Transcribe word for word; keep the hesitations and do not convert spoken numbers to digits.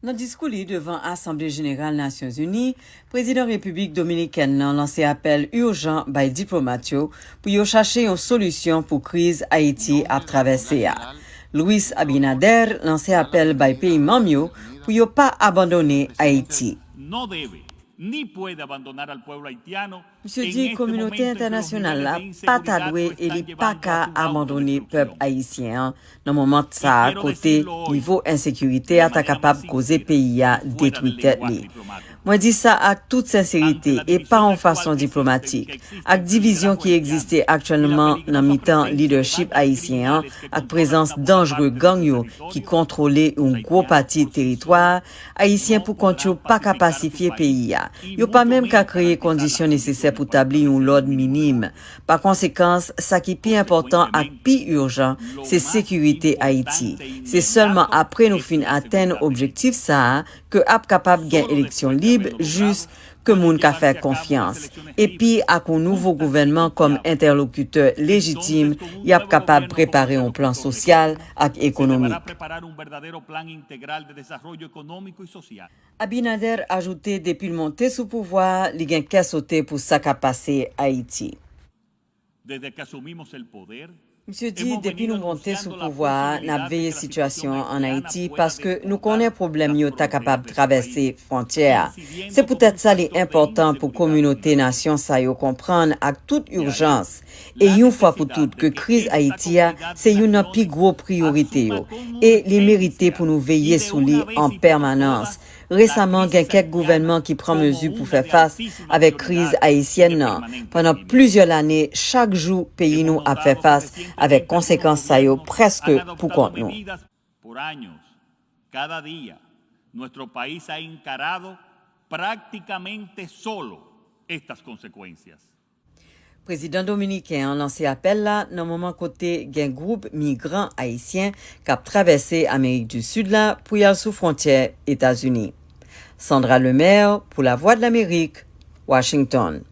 Nan diskou li devan Asanble Jeneral Nasyonzini, Prezidan Repiblik Dominikèn nan lanse apèl ijan bay diplomat yo pou yo chache yon solisyon pou kriz Ayiti ap travèse a. Luis Abinader lanse apèl bay peyi manm yo pou yo pa abandone Ayiti. No debe ni puede abandonar al pueblo haitiano. Misye di kominote entènasyonal la pa ta dwe e li pa ka abandone pèp ayisyen an nan moman sa a kote nivo ensekirite a ta kapab koze peyi a detwi tèt li. Mwen di sa ak tout senserite e pa yon fason diplomatik. Ak divizyon ki egziste aktyèlman nan mitan lidèchip ayisyen an ak prezans danjre gang yo ki kontwole yon gwo pati teritwa a, Ayisyen pou kont yo pa ka pasifye peyi a. Yo pa menm ka kreye kondisyon nesesè pou tabli yon lòd minim. Pa konsekans, sa ki pi enpòtan ak pi ijan, se sekirite Ayiti. Se sèlman apre nou fin atenn objektif sa a ke ap kapab gen eleksyon lib, jis, ke moun ka fè konfyans. Epi ak yon nouvo gouvènman kòm entèlokitè lejitim, y ap kapab prepare yon plan sosyal ak ekonomik. Abinader ajoute depi l monte sou pouvwa a, li gen kè sote pou sa k ap pase Ayiti. Misye di depi nou monte sou pouvwa a, n ap veye sitiyasyon an ann Ayiti paske nou konnen pwoblèm yo ta kapab travèse fwontyè a. Se poutèt sa li enpòtan pou kominote nasyon sa yo konprann ak tout ijans e yon fwa pou tout ke kriz Ayiti a se youn nan pi gwo priyorite yo e li merite pou nou veye sou li an pèmanans. Resaman, gen kèk gouvènman ki pran mezi pou fè fas avèk kriz ayisyèn nan. Pandan plizyè lane, chak jou, peyi nou ap fè fas avèk konsekans sa yo prèske pou kont nou. Por años, cada día, nuestro país ha encarado prácticamente solo estas consecuencias. Prezidan dominiken an lanse apèl la nan moman kote gen gwoup migran ayisyen k ap travèse Amerik di Sid la pou y al sou fwontyè Etazini. Sandra Lemaire pou Lavwadlamerik, Washington.